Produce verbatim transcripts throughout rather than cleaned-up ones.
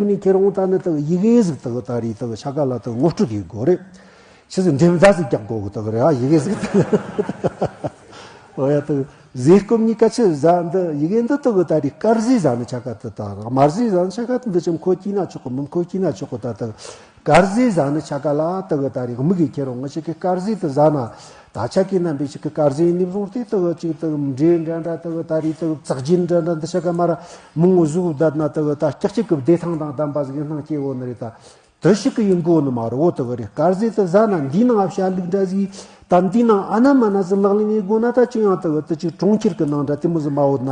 ཀུན་ནས་ཁྱེར་འོང་ད་ནི་དག་ཡི་གེ་ཟིག་དག་ད་རེས་དག་ཆ་ག་ལ་དག་ངོ་སྤྲོད་ཡེད་དགོས་རེད། ཆི་ཟིག་འགྲེམས་རྫ་ཟིག་རྒྱག་དགོས་གི་དག་རེད་ཨ། ཡི་གེ་ཟིག་དག་ཨོ་ཡ་དག་ཟས་སྐོམ་གཉིས་ཀ་ཆི་ཟ་འདི་ཡི་གེ་འདི་དག་ད་རེས་དཀར་ཟས་ཟ་ནི་ཆ་ག་དེ་ད་དམར་ཟས་ཟ་ནི་ཆ་ག་དེ་འདི་ཅམ་ཁོ་སྐྱིད་ན་ཆོག་གི་མིན་ཁོ་སྐྱིད་ན་ཆོག་གི་ད་དག་དཀར་ཟས་ཟ་ནི་ཆ་ག་ལ་དག་ད་རེས་མིག་གིས་ཁྱེར་འོང་ང་ཞིག་གི་དཀར་ཟས་དེ་ཟ་ན། ད་ཆ་གི་རྣམ་པའི་ཞིག་གི་དཀར་ཟས་ནི་བཟུང་སྟེ་དག་ཅིག་དག་འབྲས་འདྲ་འདྲ་དག་ད་རེས་དག་བཙག་རྒྱན་འདྲ་འདྲ་འདི་ཆ་ག་མ་ར་མང་བོ་བཟོ་བསྡད་ན་དག་ད་ཀྱག་ཀྱག་གི་བདེ་ཐང་དང་ལྡན་པ་ཟིག་སྣང་སྐྱེ་བོ་ནི་རེད་ད། དུ་ཞིག་གི་ཡིན་གོ་ནི་མ་རེད་འོ་དག་རེད། དཀར་ཟས་དུ་ཟ་ན་འདིའི་ནང་བཤད་ལུགས་འདྲ་ཟིག་ད་འདིའི་ནང་ཨ་ན་མ་ན་ཟིག་ལག་ལེན་ཡེད་དགོ་ན་ད་ཅི་ཡང་དག་དུ་ཅིག་གྲོང་ཁྱེར་གི་ནང་འདྲ་དེ་མོ་ཟིག་མ་འོ་ན།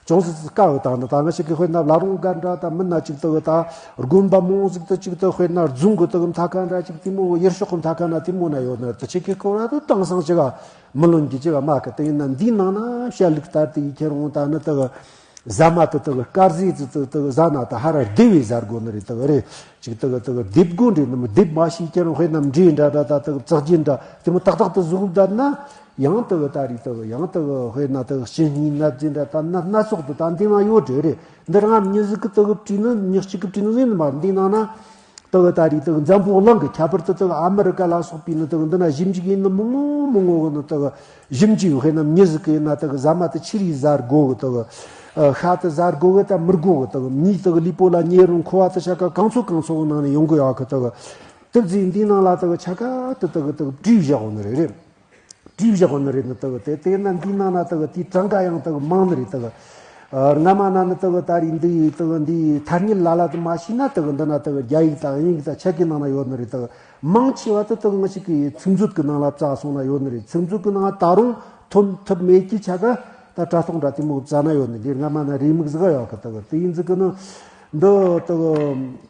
ཅུང་ཟད་དཀའ་བ་དང་ནི་ད་ང་ཞིག་གི་དཔེར་ན་བླ་རུང་སྒར་འདྲ་ད་མིན་ན་ཅིག་དག་ད་དགོན་པ་མང་ཟིག་ཏུ་ཅིག་ཏུ་དཔེར་ན་རྫོང་གི་དག་མཐའ་ཁ་འདྲ་ཅིག་དེ་མོ་ཡུལ་ཤོག་གི་མཐའ་ཁ་ན་དེ་མོ་ན་ཡོད་ན་དུ་ཆེ་གི་སྐོར་ར་དུ་དེང་སང་ཅི་ག་མི་ལོན་གི་ཅི་ག་མ་གི་དེ་ཡིན་ན་འདིའི་ནང་ན་བཤད་ལུགས་ལྟར་དེ་ཡི་ཁྱེར་འོང་ད་ནི་དག་ཟ་མ་དུ་དག་དཀར་ཟས་དུ་དུ་དག་ཟ་ན་ད་ཧ་ར་བདེ་བའི་ཟ་དགོ་ནི་རེད་དག་རེད། ཅིག་དག་དག་སྡེབ་སྒོ་འདྲེ་ནི་མི་སྡེབ་མ་ཤེས་ཀྱང་དཔེར་ན་འབྲས་འདྲ་འདྲ་ད་དག་བཙག་རྒྱན་འདྲ་དེ་མོ་ཏག་ཏག་ཏུ་བཟོ་བསྡད་ན་ཡང་དག་ད་རེས་དག་ཡང་དག་དཔེར་ན་དག་ཕྱི་སྙིགས་ནད་རྫས་འདྲ་ད་ན་སྣ་ཚོགས་དུ་ད་འདི་ན་ཡོད་འདྲ་རེད། འདི་རང་མྱི་ཟིག་གི་དག་བྲིས་ནི་མྱི་གཅིག་གི་བྲིས་ནི་ཟིན་མ་འདི་ནང་ན་དག་ད་རེས་དག་འཛམ་བུ་གླིང་གི་ཁྱད་པར་དུ་དག་ཨ་མི་རི་ཀ་ལ་སོགས་པའི་ནི་དག་འདི་ན་ཞིབ་འཇུག་ཡིན་ནི་མང་ངོ་མང་ངོ་གི་ནི་དག་ཞིབ་འཇུག་དཔེར་ན་མྱི་ཟིག་གི་ཡིན་ན་དག་ཟ་མ་དུ་ཆི་རིགས་ཟ་དགོ་གི་དག་ཤ་དུ་ཟ་དགོ་གི་ད་མི་དགོ་གི་དག་མྱི་དག་ལུས་པོ་ལ་ཉེ་རུང་མཁོ་བ་དུ་ཆ་ག་གང་ཚོ་གང་ཚོ་གི་ནང་ནས་ཡོང་གི་ཡོད་གི་དག་དེ་ཟིག་འདིའི་ནང་ལ་དག་ཆ་ག་དུ་དག་དག་བྲིས་བཞག་གོ་ནི་རེད་རེད། བྲིས་བཞག་གོ་ནི་རེད་ནི་དག་དེ་དེ་ན་འདིའི་ནང་ན་དག་དེའི་གྲངས་ཀ་ཡང་དག་མང་ནི་རེད་དག་སྔ་མ་ན་ནི་དག་ད་རེས་འདི་དག་འདི་ཐ་སྙད་ལ་ལ་དུ་མ་ཤེས་ན་དག་འདི་ན་དག་རྒྱ་ཡིག་དང་དབྱིན་ཡིག་དང་ཆ་གི་ནང་ན་ཡོད་ནི་རེད་དག་མང་ཆེ་བ་དུ་དག་ང་ཞིག་གི་ཚིག་མཛོད་གི་ནང་ལ་བཙལ་སོང་ན་ཡོད་ནི་རེད། ཚིག་མཛོད་གི་ནང་ད་རུང་ཐོན་ཐུབ་མེད་ཀྱི་ཆ་ག་ད་དྲ་ཐོག་འདྲ་དེ་མོ་བཙལ་ན་ཡོད་ནི་འདི་སྔ་མ་ན་རེའུ་མིག་ཟིག་ཡོད་གི་དག་དེ་ཡིན་ཟིག་གི་ནི། འདི་དག་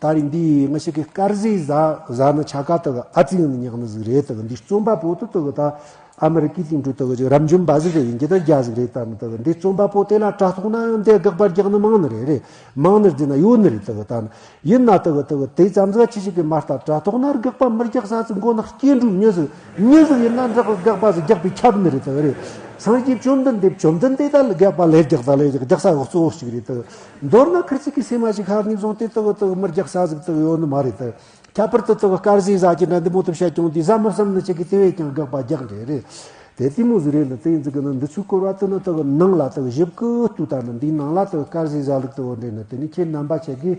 ད་རེས་འདི་ང་ཞིག་གི་དཀར་ཟས་ཟ་ཟ་ནི་ཆ་ག་དག་ཨ་ཙི་ཡང་ཉག་ནི་ཟིག་རེད། དག་འདི་རྩོམ་པ་པོ་དུ་དག་ད་ཨ་མི་རི་ཀའི་དེང་དུ་དག་ཅིག་རབ་འབྱམས་པ་ཟིག་རེད། ཡིན་གྱི་ད་རྒྱ་ཟིག་རེད། ད་ནི་དག་འདི་རྩོམ་པ་པོ་དེ་ལ་དྲ་ཐོག་ན་ཡང་འདི་དགག་པ་རྒྱག་ནི་མང་ནི་རེད་རེད། མང་ནི་རྒྱུ་ན་ཡོད་ནི་རེད། དག་ད་ནི་ཡིན་ན་དག་དག་དེ་ཙམ་ཟིག་ཁྱི་ཞིག་གི་མ་ལྟ་དྲ་ཐོག་ན་དགག་པ་མི་རྒྱག་ས་ཟིག་མགོ་ནག་སྐྱེ་འགྲོ་མྱི་ཟིག་མྱི་ཟིག་ཡིན་ན་འདྲ་གི་དགག་པ་ཟིག་རྒྱག་པའི་ཁྱབ་ནི་རེད། དག་རེད། སངས་རྒྱས་བཅོམ་ལྡན་འདས་བཅོམ་ལྡན་འདས་ད་ལ་དགག་པ་ལས་རྒྱག་ད་ལས་རྒྱག་རྒྱག་ས་གཙོ་བོ་ཞིག་རེད། དག་མདོར་ན་ཁིར་ཚིག་གི་སེམས་མ་ཞིག་ཧ་ནི་བཟུང་སྟེ་དག་དག་མི་རྒྱག་ས་ཟིག་དག་ཡོད་ནི་མ་རེད། དག་ཁྱད་པར་དུ་དག་དཀར་ཟས་ཟ་གྱི་འདྲ་འདི་མོ་དུ་བཤད་ཀྱང་དེ་ཟ་མི་བསམ་ནི་ཅིག་གི་དེ་བས་ཀྱང་དགག་པ་རྒྱག་འདྲ་རེད། དེ་དེ་མོ་ཟིག་རེད་ནི་དེ་ཡིན་ཟིག་གི་ནི་འདི་ཚོའི་སྐོར་བ་དུ་ནི་དག་ནང་ལ་དག་ཞིབ་ཀི་ཏུ་ད་ནི་འདིའི་ནང་ལ་དག་དཀར་ཟས་ཟ་ལུགས་དུ་འོ་འདྲེ་ནི་དེ་ནི་ཁྱེད་རྣམ་པ་ཆེ་གི་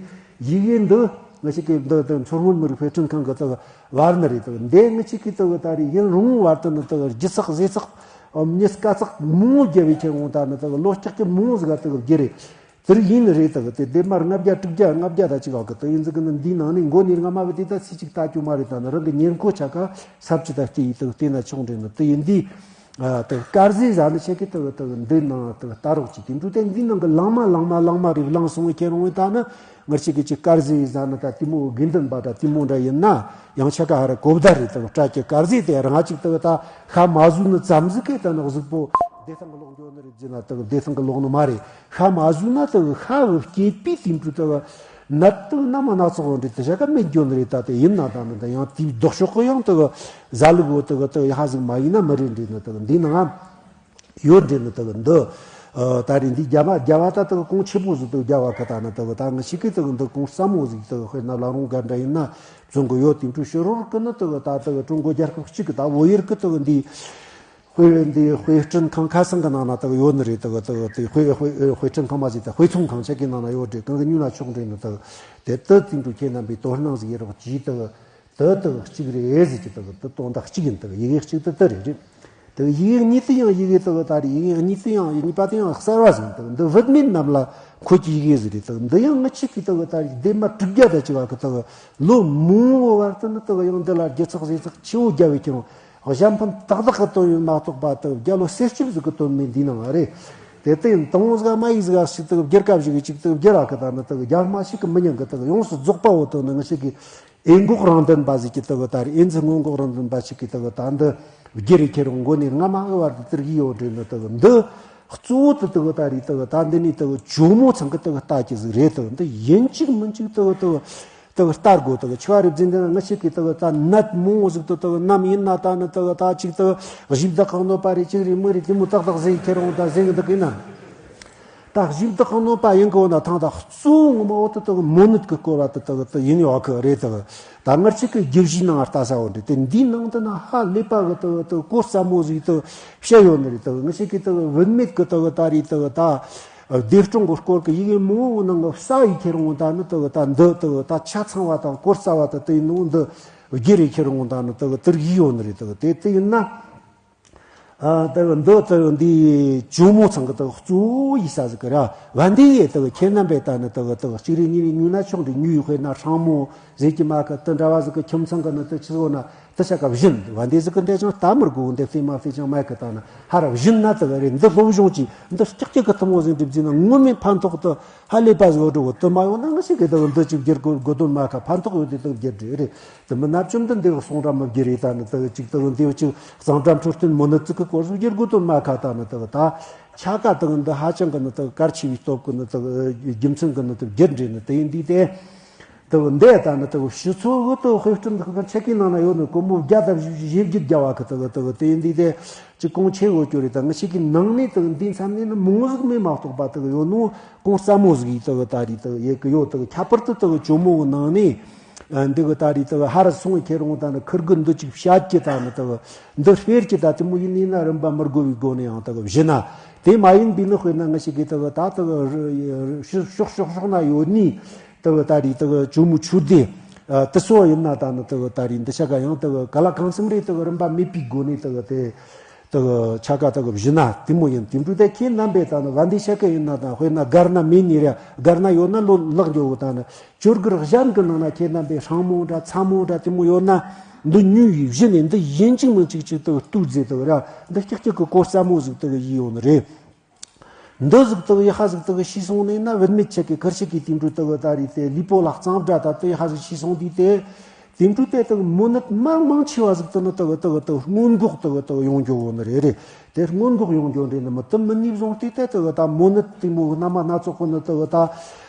ཡི་གེ་འདི་ང་ཞིག་གི་འདི་དག་མཚོ་སྔོན་མི་རིགས་དཔེ་སྐྲུན་ཁང་གི་དག་བར་ནི་རེད། དག་འདི་ང་ཞིག་གི་དག་ད་རེས་ཡུན་རིང་བར་དུ་ནི་དག་སྒྱུ་རྩལ་ཟས་རྩལ་མྱི་སྐད་རྩལ་མང་བོ་རྒྱབ་བའི་ཁྱེད་འོང་ད་ནི་དག་ལོ་ལྕགས་ཀྱི་མང་བོ་ཟིག་ག་དག་བརྒྱུད་རེད། དེར་ཡིན་ནི་རེད། དག་དེ་སྡེ་དམར་ལྔ་བརྒྱ་དྲུག་བརྒྱ་ལྔ་བརྒྱ་ད་ཅིག་ཨ་གི་དག་ཡིན་ཟིག་གི་ནི་འདིའི་ནང་ནས་མགོ་ནས་རྔ་མ་བུ་དེ་ད་ཚིག་ཅིག་ལྟ་རྒྱུ་མ་རེད། ད་ནི་རང་གི་ཉེར་མཁོ་ཆ་ག་ས་བཅུ་ད་སྐྱེ་ཡི་དག་བལྟས་ན་ཆོག་འདྲེ་ནི་དེ་ཡིན་དུས་དག་དཀར་ཟས་ཟ་ནི་ཆེ་གི་དག་དག་འདི་ནང་དག་ལྟ་རོགས་ཅིག་དེ་འདུག་དེ་འདིའི་ནང་གི་ལང་མ་ལང་མ་ལང་མ་རེད། ལང་སོང་བའི་ཁྱེད་རང་བས་ད་ནི་ང་ཆེ་གི་ཅིག་དཀར་ཟས་ཟ་ནི་ད་དེ་མོ་དགེ་འདུན་པ་ད་དེ་མོ་འདྲ་ཡིན་ན་ཡང་ཆ་ག་ཧ་ར་གོ་བརྡ་རེད། དག་སྐྲ་གི་དཀར་ཟས་དེ་རང་ཅིག་དག་ད་ཤ་མ་ཟོས་ནི་ཙམ་ཟིག་གི་ད་ནི་གཟུགས་པོ་བདེ་ཐང་གི་ལོག་འགྱོ་ནི་རེད། ཟེར་ན་དག་བདེ་ཐང་གི་ལོག་ནི་མ་རེད། ཤ་མ་ཟོས་ན་དག་ཤ་གི་སྐྱེས་པའི་དེ་འདྲ་དག་ནད་དག་ན་མ་སྣ་ཚོགས་འདྲ་དེ་ཞག་ག་མེད་འགྱོ་ནི་རེད། ད་དེ་ཡིན་ན་ད་ནི་ད་ཡང་དེའི་ལྡོག་ཕྱོགས་གི་ཡང་དག་ཟ་ལུགས་བོ་དག་དག་ཡ་ཧ་ཟིག་མ་ཡིན་ན་མི་རེད། འདྲེ་ནི་དག་འདི་ནང་ཡོད། འདྲེ་ནི་དག་འདི་ད་རེས་འདི་རྒྱ་བ་རྒྱ་བ་ད་དག་གོང་ཆེ་པོ་ཟིག་དག་རྒྱ་བ་གི་ད་ནི་དག་ད་ང་ཞིག་གི་དག་འདི་གོང་ས་མོ་ཟིག་དག་དཔེར་ན་བླ་རུང་སྒར་འདྲ་ཡིན་ན་བཙོང་གི་ཡོད། དེ་འཕྲོ་ཕྱི་རོལ་གི་ནི་དག་ད་དག་ཀྲུང་གོ་རྒྱལ་ཁབ་གཅིག་གི་ད་བོད་ཡུལ་གི་དག་འདི། དཔེ་འདི་དཔེ་སྐྲུན་ཁང་ཁ་སང་གི་ནང་ན་དག་ཡོད་ནི་རེད། དག་དག་དེ་དཔེ་དཔེ་དཔེ་སྐྲུན་ཁང་མ་ཟིག་དང་དཔེ་ཚོང་ཁང་ཆ་གི་ནང་ན་ཡོད་རེད། གང་གི་ཉོས་ན་ཆོག་འདྲེ་ནི་དག་དེ་ལྟར་དེ་འདྲ་ཁྱེད་རྣམ་པའི་དོ་སྣང་ཟིག་ཡེ་རོགས་གྱིས། དག་དེ་དག་གཅིག་རེད་ཟེར་གྱི་དག་དེ་དོན་དག་གཅིག་ཡིན། དག་ཡི་གེ་གཅིག་དེ་དེ་རེད་རེད། དག་ཡི་གེ་གཉིས་དེ་ཡང་ཡི་གེ་དག་ད་རེད། ཡི་གེ་གཉིས་དེ་ཡང་གཉིས་པ་དེ་ཡང་གསར་བ་ཟིག་ཡིན། དག་འདི་བོད་མི་རྣམས་ལ་མཁོ་གི་ཡི་གེ་ཟིག་རེད། དག་འདི་ཡང་ང་ཆིག་གི་དག་ད་རེད། སྡེ་མ་དྲུག་བརྒྱ་ད་ཅིག་བ་གི་དག་ལོ་མང་བོ་བར་དུ་ནི་དག་ཡང་འདི་ལ་སྒྱུ་རྩལ་ཟས་རྩལ་ཆེ་བོ་རྒྱབ་བའི་ཁྱེད་རང་གཞན་ཕན་ཏག་ཏག་གི་དོན་ཡོད་མ་གཏོགས་པ་དག་རྒྱ་ལོ་གསེར་སྐྱེམས་ཟིག་གི་དོན་མེད་འདི་ནང་ང་རེད། དེ་ལྟ་ཡིན་དང་ཟིག་མ་ཡིག་ཟིག་ཞིག་དག་བསྒྱུར་སྐབས་ཤིག་ཅིག་དག་བསྒྱུར་ར་གི་ད་ནི་དག་རྒྱ་མ་ཞིག་གི་མི་ཉན་གི་དག་ཡོངས་སུ་རྫོགས་པ་བོ་དག་ནི་ང་ཞིག་གི་ཨེ་འགོག་རང་དོན་པ་ཟིག་གི་དག་ད་རེད། ཨེ་ཛི་སྔོན་འགོག་རང་དོན་པ་ཞིག་གི་དག་ད་འདི་བསྒྱུར་རེ་ཁྱེད་རང་མགོ་ནས་རྔ་མ་གི་བར་དུ་དེར་གི་ཡོད་འདྲེ་ནི་དག་འདི་གཙོ་བོ་དུ་དག་ད་རེད། དག་ད་འདི་ནི་དག་ཇོ་མོ་ཚང་གི་དག་ལྟ་གི་ཟིག་རེད། དག་འདི་ཡིན་གཅིག་མིན་གཅིག་དག་དག་དག་ལྟ་དགོས། དག་ཆུ་བ་རེ་འཛིན་དེ་ན་ང་ཞིག་གི་དག་ད་ནད་མང་བོ་ཟིག་དུ་དག་ནམ་ཡིན་ན་ད་ནི་དག་ད་ཅིག་དག་གཞི་བདག་གང་འདོད་པ་རེ་ཅིག་རེ་མི་རེ་དེ་མོ་ཏག་ཏག་ཟེར་ཁྱེར་འོང་ད་ཟེར་གི་འདུག་གི་ན། ད་གཞན་དག་གི་གནོད་པ་ཡིན་གི་འོ་ན་ཐང་ད་གཙོ་བོ་ངོ་མ་འོ་དེ་དག་མོ་ནད་ཀྱི་སྐོར་བ་དེ་དག་དེ་ཡིན་ཡོད་གི་རེད་དག་ད་ང་ཅག་གི་རྒྱུད་བཞིའི་ནང་ལྟ་ས་འོ་འདྲ་དེ་འདིའི་ནང་དུ་ན་ཧ་ལས་པ་གི་དག་དག་གོ་ས་མོ་ཟིག་དག་བཤད་ཡོད་ནི་རེད་དག་ང་ཅག་གི་དག་བུད་མེད་ཀྱི་དག་ད་རེད་དག་ད་བདེ་སྲུང་གི་སྐོར་གི་ཡི་གེ་མང་བོ་ནང་གི་ས་ཡི་ཁྱེར་འོང་ད་ནི་དག་ད་འདི་དག་ད་ཆ་ཚང་བ་དང་གོ་ས་བ་དག་དེ་ཡིན་ནོ་འདི་རྒྱུ་རེ་ཁྱེར་འོང་ད་ནི་དག་དེར་ཡི་ཡོད་ནི་རེད་དག་དེ་དེ་ཡིན་ན། ཨ་ད་གི་འདི་ད་གི་འདི་ཇོ་མོ་ཚང་གི་ད་གི་གཙོ་བོ་ཡིན་ས་ཟིག་གི་ར་བན་དེ་ཡི་ད་གི་ཁྱེད་རྣམ་པས་ད་ནི་ད་གི་ད་གི་གཅིག་རེ་གཉིས་རེ་ཉོས་ན་ཆོག་འདྲ་ཉོས་ཡོད་དཔེར་ན་སྲང་མོ་ཟེར་གྱི་མ་གི་དེ་འདྲ་བ་ཟིག་གི་ཁྱིམ་ཚང་གི་ནི་ད་ཆི་ཟིག་ན་ད་ཆ་ག་བཞིན་བན་དེ་ཟིག་གི་འདྲ་ཅང་ལྟ་མི་དགོས་འདི་བལྟས་མ་བལྟས་ཅང་མ་གི་ད་ནི་ཧ་ར་བཞིན་ན་ད་གི་རེད་འདི་སློབ་སྦྱོང་གྱིས་འདི་སྐྱག་སྐྱག་གི་ཐུན་མོང་ཟིག་འགྲུབ་རྒྱུ་ན་ངོ་མའི་ཕན་ཐོགས་ད། ཧ་ལས་པ་ཟིག་འགྲོ་གི་དུ་མ་ཡོང་ན་ང་ཞིག་གི་དག་འདི་ཅིག་བསྒྱུར་དགོས་དགོས་དོན་མ་ཁ་ཕན་ཐོགས་ཡོད་དེ་དག་བསྒྱུར་འདྲ་རེད། དུ་མི་ནབ་ཅུམ་དུ་འདི་གསུང་ར་མི་བསྒྱུར་རེད། ད་ནི་དག་ཅིག་དག་འདི་ཅིག་གཙང་སྦྲ་འཕྲོད་བསྟེན་མོ་ནི་ཙི་གི་སྐོར་ཟིག་བསྒྱུར་དགོས་དོན་མ་ཁ་ད་ནི་དག་ད་ཆ་ཀ་དག་འདི་ཧ་ཅང་གི་ནི་དག་གལ་ཆེ་བའི་སྟོབས་གི་ནི་དག་རྒྱུ་མཚན་གི་ནི་དག་བསྒྱུར་འདྲ་ནི་དེ་ཡིན་དུས་དེ། དག་འདི་ད་ནི་དག་ཕྱི་ཚོ་གི་དག་དཔེ་སྐྲུན་དག་ཁ་ཆ་ཀའི་ནང་ན་ཡོད་ནི་ཀོ་མོ་བརྒྱ་དང་བཞི་བཅུ་ཞེ་བརྒྱད་བརྒྱ་བ་གི་དག་དག་དེ་ཡིན་དུས་དེ། ཅིག་གོང་ཆེ་འོ་ཅོ་རེད། ད་ང་ཞིག་གི་ནང་ནས་དག་འདི་མཚམས་ནས་ནི་མོ་ཟིག་མེད་མ་གཏོགས་པ་དག་ཡོད་ནོ་གོང་ས་མོ་ཟིག་ཡིས་དག་ད་རེད་དག་ཡེ་གི་ཡོད། དག་ཁྱད་པར་དུ་དག་ཇོ་མོ་གི་ནང་ནས་འདི་གི་ད་རེད་དག་ཧ་ར་སོང་ཁྱེར་འོང་ད་ནི་ཁིར་གི་འདི་ཅིག་བཤད་ཀྱི་ད་ནི་དག་འདི་སྤེལ་ཀྱི་ད་དེ་མོ་ཡིན་ནི་ན་རིམ་པ་མི་དགོས་པའི་སྒོ་ནས་ཡང་དག་བཞི་ན་དེ་མ་ཡིན་པའི་ནི་དཔེར་ན་ང་ཞིག་གི་དག་ད་དག་ཕྱོགས་ཕྱོགས་ཕྱོགས་ན་ཡོད་ནི། དེ་གི་ད་རེས་དེ་གི་ཇོ་མོ་ཆོས་སྡེ། ཨ་དེ་སོགས་ཡིན་ན་ད་ནི་དེ་གི་ད་རེས་འདི་ཆ་ག་ཡང་དེ་གི་ག་ལ་གང་འཚམ་རེ་དེ་གི་རིམ་པ་མེད་པའི་སྒོ་ནས་དེ་གི་དེ་དེ་གི་ཆ་ག་དེ་གི་བཞི་ན་དེ་མོ་ཡིན། དེ་འདྲ་དེ་ཁྱེད་རྣམ་པས་ད་ནི་བན་དེ་ཆ་ག་ཡིན་ན་ད་དཔེར་ན་སྒར་ན་མེད་ནི་རེད། སྒར་ན་ཡོད་ན་ལོ་ལག་འགྱོ་གི་ད་ནི་ཇོ་སྒར་གཞན་གི་ནང་ན་ཁྱེད་རྣམ་པས་སྲང་མོ་འདྲ་ཚ་མོ་འདྲ་དེ་མོ་ཡོད་ན་འདི་ཉོས་ཡི་བཞི་ནས་འདི་ཡིན་གཅིག་མིན་གཅིག་ཅིག་དེ་གི་ལྟོས་ཟེར་དེ་གི་ར་འདི་ཀྱག་ཀྱག་གི་གོ་ས་མོ་ཟིག་དེ་གི་ཡིས་ཡོད་ནི་རེད། འདི་ཟིག་དག་ཡི་ཧ་ཟིག་དག་ཤི་སོང་ནས་ན་བུད་མེད་ཆེ་གི་ཁར་ཤི་གི་དེ་འདྲ་དག་ད་རེད་དེ་ལུས་པོ་ལ་གཙང་སྦྲ་ད་དེ་ཡི་ཧ་ཟིག་ཤི་སོང་དུས་དེ། དེ་འདྲ་དེ་དག་མོ་ནད་མང་མང་ཆེ་བ་ཟིག་དེ་ནི་དག་དག་དག་སྔོན་འགོག་དག་དག་ཡོང་རྒྱུ་བོ་ནི་རེད་རེད། དེ་སྔོན་འགོག་ཡོང་རྒྱུ་འདྲེ་ནི་མི་དུ་མི་ནུས་བཟུང་སྟེ་དེ་དག་ད་མོ་ནད་དེ་མོ་སྣ་མ་སྣ་ཚོགས་གི་ནི་དག་ད།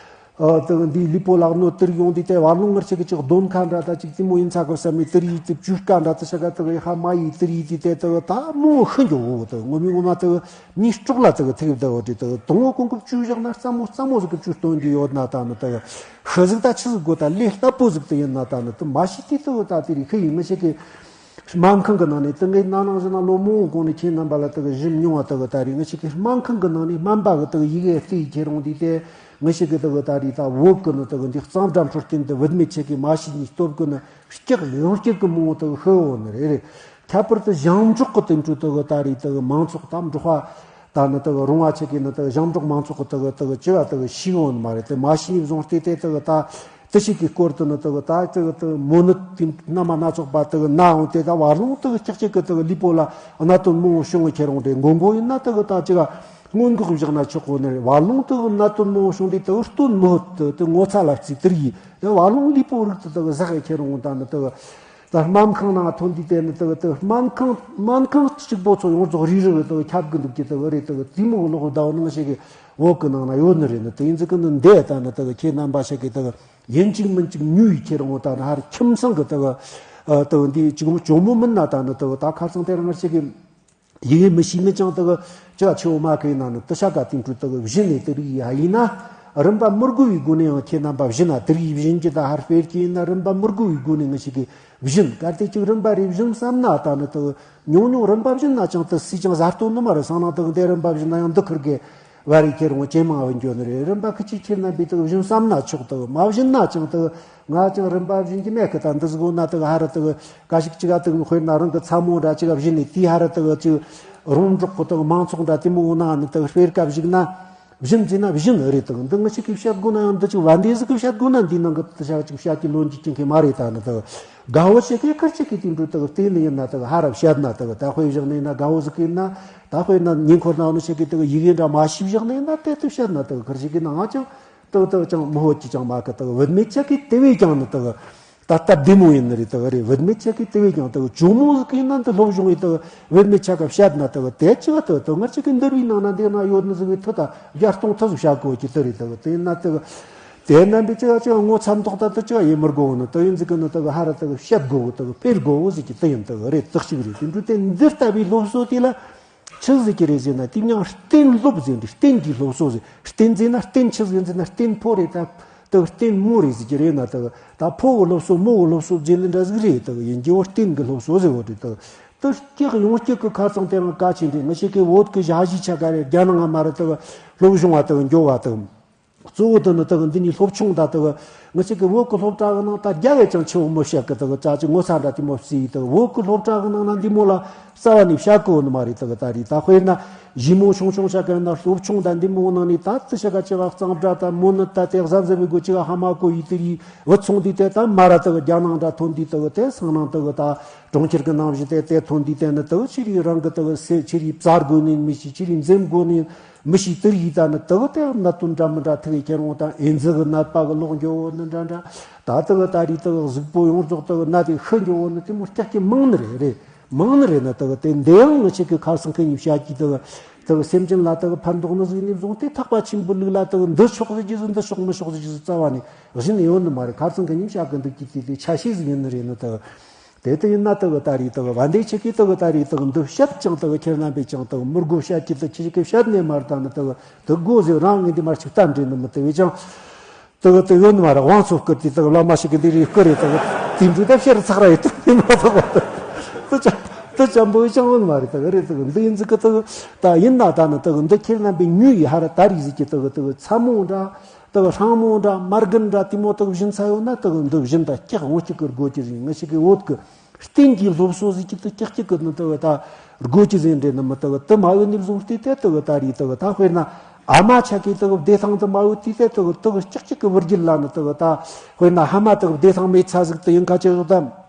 ཨ་དེ་འདིའི་ལུས་པོ་ལག་ནོར་དེར་ཡོང་དུས་དེ་བར་ལོང་ངར་ཆེ་གི་ཅིག་གདོན་ཁ་འདྲ་ད་ཅིག་དེ་མོ་ཡིན་ཚ་གི་བསམ་མི་དེར་ཡིས་དེ་བཅུ་སྐད་འདྲ་དེ་ཤ་ག་དེ་གི་ཧ་མ་ཡིས་དེར་ཡིས་དུས་དེ་དེ་ད་མོ་ཤི་འགྱོ་འོ་དེ་ངོ་མི་ངོ་མ་དེ་ནི་སྲོག་ལ་དེ་གི་ཐེག་བདེ་བ་དེ་དེ་དང་བོ་ཀུན་གི་བཅུ་བཞག་ན་རྩ་མོ་རྩ་མོ་ཟིག་གི་བཅུ་སྟོན་རྒྱུ་ཡོད་ན་ད་ནི་དེ་ཤི་ཟིག་ད་ཆི་ཟིག་དགོ་ད་ལས་སླ་པོ་ཟིག་དེ་ཡིན་ན་ད་ནི་དེ་མ་ཤི་དུས་དེ་ད་དེ་རིགས་ཤི་ཡིན་མི་ཤི་གི་སྨན་ཁང་གི་ནང་ནས་དེ་ངའི་ན་ནང་བཞིན་ན་ལོ་མང་པོ་གོང་ནས་ཁྱེད་རྣམ་པ་ལ་དེ་གི་ཞིམ་མྱོང་བ་དེ་གི་ད་རེད། ང་ཞིག་གི་སྨན་ཁང་གི་ནང་ནས་སྨན་པ་གི་དེ་གི་ཡི་གེ་བལྟས་ཁྱེད་རང་དེ་དེ། ང་ཞིག་གི་དག་ད་རེས་ད་བོད་ཀྱི་ནི་དག་འདི་གཙང་སྦྲ་འཕྲོད་བསྟེན་དུ་བུད་མེད་ཆེ་གི་མ་ཤི་ནི་སྟོབས་ཀྱི་ནི་སྐྱག་ཡང་སྐྱག་གི་མང་དག་ཤི་འོ་ནི་རེད་རེད། ཁྱད་པར་དུ་ཞིང་འབྲོག་གི་དེ་འཕྲོད་དག་ད་རེས་དག་མང་ཚོགས་དང་འབྲོག་པ་ད་ནི་དག་རོང་བ་ཆེ་གི་ནི་དག་ཞིང་འབྲོག་མང་ཚོགས་གི་དག་དག་ཅི་བ་དག་ཤི་འོ་ནི་མ་རེད། དེ་མ་ཤི་ནི་བཟུང་སྟེ་དེ་དག་ད་དེ་ཞིག་གི་སྐོར་དུ་ནི་དག་ད་དག་དག་མོ་ནི་དེ་སྣ་མ་སྣ་ཚོགས་པ་དག་ན་འོང་དེ་ད་བར་ལོང་དག་སྐྱག་སྐྱག་གི་དག་ལུས་པོ་ལ་གནད་དོན་མང་བོ་བྱུང་ཁྱེར་འོང་དེ་མགོ་མགོ་ཡིན་ན་དག་ད་ཅི་བ། སྔོན་འགོག་བཞག་ན་ཆོག་གོ་ནི་རེད། བར་ལོང་དུ་གནད་དོན་མང་བོ་བྱུང་དུས་དུ་སྟོན་མི་ཧོད་དུ་དུ་ངོ་ཚ་ལ་རྩིས་དེར་ཡིས་དུ་བར་ལོང་ལུས་པོ་རིགས་དུ་དུ་ཟག་གི་ཁྱེར་འོང་ད་ནི་དུ་ད་སྨན་ཁང་ནང་ཐོན་དུས་དེ་ནི་དུ་དུ་སྨན་ཁང་སྨན་ཁང་གཅིག་པོ་ཚོ་ཡོངས་རྫོགས་རིགས་རིགས་དུ་ཁྱབ་གི་འདུག་ཀྱི་དུ་རེད། དུ་དེ་མོ་ལོག་ཟླ་བ་ནང་ཞིག་གི་འོག་གི་ནང་ན་ཡོད་ནི་རེད། ནི་དུ་ཡིན་ཙི་ཀི་ནི་འདས་ད་ནི་དུ་ཁྱེད་རྣམ་པ་ཞིག་གི་དུ་ཡིན་གཅིག་མིན་གཅིག་ཉུལ་ཡི་ཁྱེར་འོང་ད་ནི་ཧར་ཁྱིམ་ཚང་གི་དུ་དུ་འདི་གཅིག་མོ་ཇོ་མོ་མིན་ན་ད་ནི་དུ་ད་ཁ་སང་དེ་རང་ཞིག་གི་ཡི་གེ་མི་ཤེས་མི་ཅང་དག་ཅག་ཆེ་བོ་མ་གི་ཡིན་ན་ནི་དུ་ཤ་ག་དེ་འཕྲོ་དག་བཞིན་ནས་དེ་རིགས་ཡ་ཡིན་ན་རིམ་པ་མི་དགོས་པའི་སྒོ་ནས་ཡང་ཁྱེད་རྣམ་པ་བཞིན་ན་དེ་རིགས་བཞིན་གྱི་ད་ཧར་སྤེལ་གྱི་ཡིན་ན་རིམ་པ་མི་དགོས་པའི་སྒོ་ནས་ངི་ཞིག་གི་བཞིན་གལ་ཏེ་ཅིག་རིམ་པ་རེ་བཞིན་བསམ་ན་ད་ནི་དག་ཉུང་ཉུང་རིམ་པ་བཞིན་ན་ཅང་དུ་སུས་ཀྱང་བཟའ་སྟོན་ནི་མ་རེད། སང་ན་དག་འདས་རིམ་པ་བཞིན་ན་ཡང་འདི་ཁུར་གི་བ་རེ་ཁྱེར་འོང་ཇེ་མང་བ་འགྱོ་ནི་རེད། རིམ་པ་ཁི་ཅིག་ཁྱེར་ན་བི་དག་བཞིན་བསམ་ན་ཆོག་དག་མ་བཞིན་ན་ཅང་དག་ང་ཅང་རིམ་པ་བཞིན་གྱི་མེད་གི། ད་འདི་ཟིག་འོ་ན་དག་ཧ་ར་དག་ག་ཞིག་ཅི་ག་དག་དཔེར་ན་རང་གི་ཚ་མོ་འདྲ་ཅི་ག་བཞིན་ནས་དེའི་ཧ་ར་དག་ཅིག་རོང་འབྲོག་གི་དག་མང་ཚོགས་འདྲ་དེ་མོ་འོ་ན་ནི་དག་དཔེར་སྐབས་ཞིག་ན་བཞིན་ཟེར་ན་བཞིན་རེད། དག་འདི་ང་ཞིག་གིས་བཤད་དགོས་ན་ཡང་འདི་ཅིག་བ་འདི་ཟིག་གིས་བཤད་དགོས་ན་འདིའི་ནང་གི་དེ་ཆ་ཅིག་བཤད་ཀྱི་ལོན་གྱི་ཅན་གྱི་མ་རེད། ད་ནི་དག་དགའ་བོ་ཞིག་གིས་ཁར་ཅིག་གིས་དེ་འདྲ་དག་བལྟས་ནི་ཡིན་ན་དག་ཧ་ར་བཤད་ན་དག་ད་དཔེ་བཞག་ནི་ཡིན་ན་དགའ་བོ་ཟིག་གི་ཡིན་ན་ད་དཔེར་ན་ཉིན་འཁོར་ནང་ནི་ཞིག་གིས་དག་ཡི་གེ་འདྲ་མ་ཤེས་བཞག་ནི་ཡིན་ན་དེ་དེ་བཤད་ན་དག་ཁར་ཅིག་གིས་ན་ང་ཅང་དག་དག་ཅང་མི་ཧོད་ཀྱི་ཅང་མ་གི། དག་བུད་མེད་ཆ་གི་དེ་བས་ཀྱང་ནི་དག་ད་སྟབས་བདེ་མོ་ཡིན་ནི་རེད། དག་རེད། བུད་མེད་ཆ་གི་དེ་བས་ཀྱང་དག་ཇོ་མོ་ཟིག་གི་ཡིན་ན་འདི་སློབ་སྦྱོང་ཡི་དག་བུད་མེད་ཆ་ག་བཤད་ན་དག་དེ་ཅི་བ་དག་དག་ང་ཅག་གི་འདུལ་བའི་ནང་ན་འདི་ན་ཡོད་ནི་ཟིག་གི་ཐུ་ད་བརྒྱ་སྟོང་ཐུ་ཟིག་བཤད་དགོས་ཀྱི་དེ་རེད། དག་དེ་ཡིན་ན་དག་དེ་རྣམ་པའི་ཅི་བ་ཅི་བ་ངོ་ཚ་མདོག་ད་དུ་ཅི་བ་ཡིན་མི་དགོས་ནི་དག་ཡིན་ཟིག་གི་ནི་དག་ཧ་ར་དག་བཤད་དགོས་དག་སྤེལ་དགོས་ཟིག་གི་དེ་ཡིན། དག་རེད། དག་ཅིག་རེད། དེ་འདྲ་དེ་འདི་ལྟ་བུའི་སློབ་གསོ་དེ་ལ། ཆི་ཟིག་གི་རེད་ཟེར་ན། དེ་མྱང་རྟེན་སློབ་ཟེར་འདི། རྟེན་གྱི་སློབ་གསོ་ཟེར། རྟེན་ཟེར་ན་རྟེན་ཆི་ཟིག་ཟེར་ན། རྟེན་ཕོ་རེད། ད་དེ་རྟེན་མོ་རེད་ཟེར་གྱི་རེད་ན། དེ་ད་ཕོ་གི་སློབ་གསོ་མོ་གི་སློབ་གསོ་ཟེར་ནི་འདྲ་ཟིག་རེད། དེ་ཡིན་གྱི་བོ་རྟེན་གྱི་སློབ་གསོ་ཟེར་བོ་རེད། དེ་དེ་སྐྱེག་ཡོང་སྐྱེག་གི་ཁ་ཚང་དེ་ང་གལ་ཆེན་རེད། ང་ཞིག་གི་བོད་གི་ཞ་ཞི་ཆ་ག་རེད། རྒྱ་ནང་ང་མ་རེད། དེ་སློབ་སྦྱོང་བ་དེ་འགྱོ་བ་དེ། གཙོ་བོ་དེ་ནི་དེ་གི་འདི་ནི་སློབ་ཆུང་ད་དེ་གི་ང་ཅག་གི་བོད་གི་སློབ་གྲྭ་གི་ནང་ད་རྒྱ་ཡས་ཀྱང་ཆེ་བོ་མི་བཤད་གི། དེ་གི་ཅག་ཅིག་ངོ་ཚ་འདྲ་དེ་མོ་བྱས་ཡི། དེ་གི་བོད་གི་སློབ་གྲྭ་གི་ནང་ན་འདི་མོ་ལ་རྩ་བ་ནས་བཤད་གི་ཡོད་ནི་མ་རེད། དེ་གི་ད་རེད། ད་དཔེར་ན་ཞི་མོ་ཆུང་ཆུང་བཤད་གི་ན། སློབ་ཆུང་ད་འདི་མོ་ནང་ནས་ད་དེ་ཤ་ག་ཅི་བ་གཙང་སྦྲ་ད་མོ་ནི་ད་དེ་གཟབ་གཟབ་བི་གོ་ཅི་ག་ཧ་མ་གོ་ཡི། དེ་རིགས་བུ་ཚོང་འདི་དེ་ད་མ་ར་དེ་གི་རྒྱ་ནང་འདྲ་ཐོན་འདི། དེ་གི་དེ་སང་ནང་དེ་གི་ད་གྲོང་ཁྱེར་གི་ནང་བཞིན་དེ་དེ་ཐོན་འདི། དེ་ནི་དེ་གི་ཆི་རིགས་རང་གི་དེ་གི་སེ་ཆི་རིགས་བཙལ་དགོས་ནི་མི་ཤེས། ཆི་རིགས་འཛེམ་དགོས་ནི་མི་ཤེས། དེ་རིགས་ད་ནི་དེ་གི་དེ་གནད་དོན་འདྲ་མི་འདྲ་ཐུག་གི་ཁྱེར་འོང་དང་། ཨེ་ཛི་གི་ནད་པ་གི་ལོག་འགྱོ་བོ་ནི་འདྲ་འདྲ། ད་དེ་གི་ད་རེད། དེ་གི་གཟུགས་པོ་ཡོངས་རྫོགས་དེ་གི་ནད་དེ་ཤི་འགྱོ་བོ་ནི་དེ་མོ་སྐྱག་གི་མང་ནི་རེད། རེད། མང་ནི་རེད་ན། དེ་གི་དེ་འདི་ཡང་ང་ཅག་གི་ཁ་སང་ཁ་ཉིན་བཤད་ཀྱི་དེ་གི་དེ་གི་སེམས་ཅན་ལ་དེ་གི་ཕན་འདོགས་ནི་ཟིག་ནས་བཟུང་སྟེ། ཐག་པ་ཆེན་པོ་ལུགས་ལ་དེ་གི་འདི་ཆོག་ཟེར་གྱི་ཟིག་འདི་ཆོག་མི་ཆོག་ཟེར་གྱི་ཟིག་རྩ་བ་ནས་བཞིན་ཡོད་ནི་མ་རེད། ཁ་སང་ཁ་ཉིན་བཤད་གི་འདུག་གི་དེ་དེ་ཆ་ཤས་ཟིག་ཡིན་ནི་རེད་ན། དེ་གི་དེ་དེ་ཡིན་ན་དེ་གི་ད་རེད། དེ་གི་བན་དེ་ཆེ་གི་དེ་གི་ད་རེད། དེ་གི་འདི་བཤད་ཀྱང་དེ་གི་ཁྱེད་རྣམ་པས་ཀྱང་དེ་གི་མི་དགོས། བཤད་ཀྱི་དེ་ཁྱེད་ཀྱི་བཤད་ནས་མ་རེད། ད་ནི་དེ་གི་དེ་དགོས་ཟེར་རང་ངས་འདི་མར་ཅིག་བསྟན་འདྲེ་ནི་མི་དེ་བས་ཀྱང་དེ་གི་དེ་ཡོད་ནི་མ་རེད། དབང་ཚོ་བསྐུར་དེ་དེ་གི་བླ་མ་ཞིག་གི་འདི་རེད་བསྐུར་རེད། དེ་གི་དེ་འདྲ་ད་བཤད་ར་ཚག་ར་ཡོད་དེ་མ་ཐོག་དེ་ཅམ་དེ་ཅམ་པོ་ཡི་ཅང་ཡོད་ནི་མ་རེད། དེ་གི་རེད། དེ་གི་འདི་ཡིན་ཟིག་གི་དེ་གི་ད་ཡིན་ན། ད་ནི་དེ་གི་འདི་ཁྱེད་རྣམ་པས་ཉོས་ཡི་ཧ་ར་ད་རེད་ཟིག་གི་དེ་གི་དེ་གི་ཚ་མོ་འདྲ། དེ་གི་ཧྲང་མོ་འདྲ། མར་གན་འདྲ་དེ་མོ་དེ་གི་བཞིན་ཚ་ཡོད་ན། དེ་གི་འདི་བཞིན་ད་སྐྱག་འོང་སྐྱག་གི་དགོས་ཀྱི་ཟིག་ང་ཞིག་གི་བོད་གི་རྟེན་གྱི་སློབ་གསོ་ཟིག་གི་དེ་སྐྱག་སྐྱག་གི་ནི་དེ་གི་ད་དགོས་ཀྱི་ཟིག་འདྲེ་ནི་མི་དེ་གི་དེ་མ་ཡོད་ནི་བཟུང་སྟེ། དེ་དེ་གི་ད་རེད། དེ་གི་ད་དཔེར་ན་ཨ་མ་ཆ་གི་དེ་གི་བདེ་ཐང་དེ་མ་ཡོད་དེ། དེ་དེ་གི་དེ་གི་སྐྱག་སྐྱག་གི་བུ་རྒྱུད་ལ་ནི་དེ་གི་ད་དཔེར་ན་ཕ་མ་དེ་གི་བདེ་ཐང་མེད་ཚ་ཟིག་དེ་ཡིན་ཁ་ཆེ་བཟོ་དམ།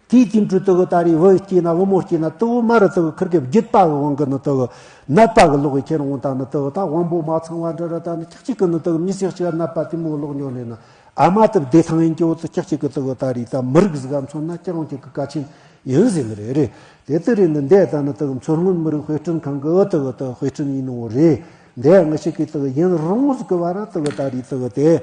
དེའི་དུས་འཕྲོ་དེ་གི་ད་རེས་བུ་སྐྱེས་ན་བུ་མོ་སྐྱེས་ན་དེ་བོ་མ་ར་དེ་གི་ཁིར་གི་བརྒྱུད་པ་གི་དབང་གི་ནི་དེ་གི་ནད་པ་གི་ལོག་གི་ཁྱེར་འོང་ད་ནི་དེ་གི་ད་དབང་པོ་མ་ཚང་བ་འདྲ་ར། ད་ནི་ཁྱག་ཅིག་གི་ནི་དེ་གི་མི་སེར་ཅིག་ནད་པ་དེ་མོ་ལོག་ཉོ་ནས་ནི་ཨ་མ་དེ་བདེ་ཐང་ཡིན་གྱི་བོ་དེ་ཁྱག་ཅིག་གི་དེ་གི་ད་རེས་ད་མི་རིགས་ཟིག་ག་མཚོན་ན་ཅང་ཅིག་གི་གལ་ཆེན་ཡིན་ཟེར་ནི་རེད། རེད། དེ་ལྟར་རེད་ནི་འདས་ད་ནི་དེ་གི་མཚོ་སྔོན་མི་རིགས་དཔེ་སྐྲུན་ཁང་གི་དེ་གི་དེ་དཔེ་སྐྲུན་ཡིན་ནོ་རེད། འདས་ང་ཞིག་གི་དེ་གི་ཡུན་རིང་ཟིག་གི་བར་ར་དེ་གི་ད་རེས་དེ་གི་དེ།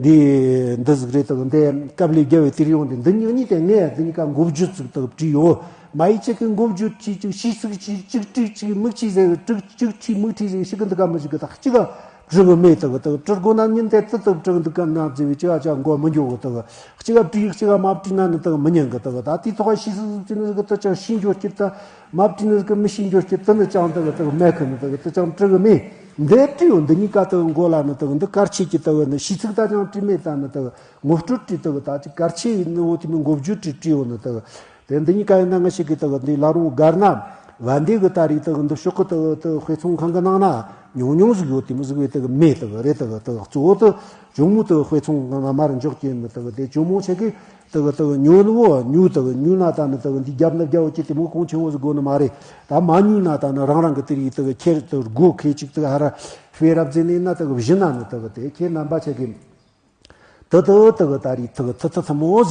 འདི་འདི་ཟིག་རེད། དེ་གི་འདི་སྐབས་ལས་རྒྱལ་བའི་དུས་ཡོང་དེ་འདི་ཉིད་གཉིས་དེ་ངས་འདི་གཉིས་ཀ་འགོ་བརྗོད་ཟིག་དེ་གི་བྲིས་ཡོད། མ་ཡི་ཅིག་གི་འགོ་བརྗོད་ཅིག་ཅིག་ཤིས་ཚིག་ཅིག་ཅིག་བྲིས་ཅིག་མིག་ཆུ་ཟེར་བྲིས་ཅིག་བྲིས་མིག་ཆུ་ཟེར་ཞིག་གི་འདི་ག་མི་ཞིག་གི་ད་གཅིག་ག་བྲི་གི་མེད། དེ་གི་དེ་གི་བྲི་དགོས་ན་ཉིན་དེ་དེ་དེ་གི་བྲི་གི་འདུག་ག་ན་ཟེར་བའི་ཅི་ག་ཅག་མགོ་མི་འགྱོ་གི། དེ་གི་གཅིག་ག་བྲིས་གཅིག་ག་མ་བྲིས་ན་ནི་དེ་གི་མི་ཉན་གི། དེ་གི་ད་དེའི་ཐོག་ག་ཤིས་ཚིག་ཅིག་ནི་ཟིག་གི་དེ་ཅང་ཤིས་འགྱོ་སྐྱིད་ད། མ་བྲིས་ནི་ཟིག་གི་མི་ཤེས་འགྱོ་སྐྱིད་དེ་ནི་ཅང་དེ་གི་དེ་གི་མེད་གི་ནི། དེ་གི་དེ་ཅང་བྲི་གི་མེད། འདི་བྲིས་ཡོད། འདི་གཉིས་ཀ་དེ་གི་མགོ་ལ་ནི་དེ་གི་འདི་གལ་ཆེ་གི། དེ་གི་ནི་ཤིས་ཚིག་ད་ཅང་བྲིས་མེད། ད་ནི་དེ་གི་ངོ་སྤྲོད་བྲིས། དེ་གི་ད་ཅི་གལ་ཆེ་ནི་འོ་དེ་མི་འགོ་བརྗོད་བྲིས་བྲིས་ཡོད་ནི། དེ་གི་དེ་འདི་གཉིས་ཀ་ཡིན་ན་ང་ཞིག་གི་དེ་གི་འདི་ལ་རུང་གར་ན་བན་དེ་གི་ད་རེས་དེ་གི་འདི་ཤོག་གི་དེ་གི་དེ་གི་དཔེ་ཚོང་ཁང་གི་ནང་ན་ཉུང་ཉུང་ཟིག་ཡོད། དེ་མི་ཟིག་བས་དེ་གི་མེད། དེ་གི་རེད། དེ་གི་དེ་གི་གཙོ་བོ་དེ་ཇོ་མོ་དེ་གི་དཔེ་ཚོང་ཁང་ན་མར་འཇོག་གི་ནི། དེ་གི་དེ་ཇོ་མོ་ཆེ་གི་དེ་གི་དེ་གི་ཉོ་ནི་བོ་ཉོ། དེ་གི་ཉོ་ན་ད་ནི་དེ་གི་འདི་རྒྱབ་ན་རྒྱབ་བོ་ཅི་དེ་མོ་གོང་ཆེན་བོ་ཟིག་དགོས་ནི་མ་རེད། ད་མ་ཉོ་ན་ད་ནི་རང་རང་གི་དེ་རིགས་དེ་གི་ཁྱེར་དེ་གི་སྒོ་ཁེ་ཅིག་དེ་གི་ཧ་ར་ཧྥེ་རབ་ཟེར་ནི་ན། དེ་གི་བཞི་ན་ནི་དེ་གི་དེ་ཁྱེད་རྣམ་པ་ཆེ་གི་དེ་དེ་དེ་གི་ད་རེས་དེ་གི་ཐི་ཐི་ཐི་མོ་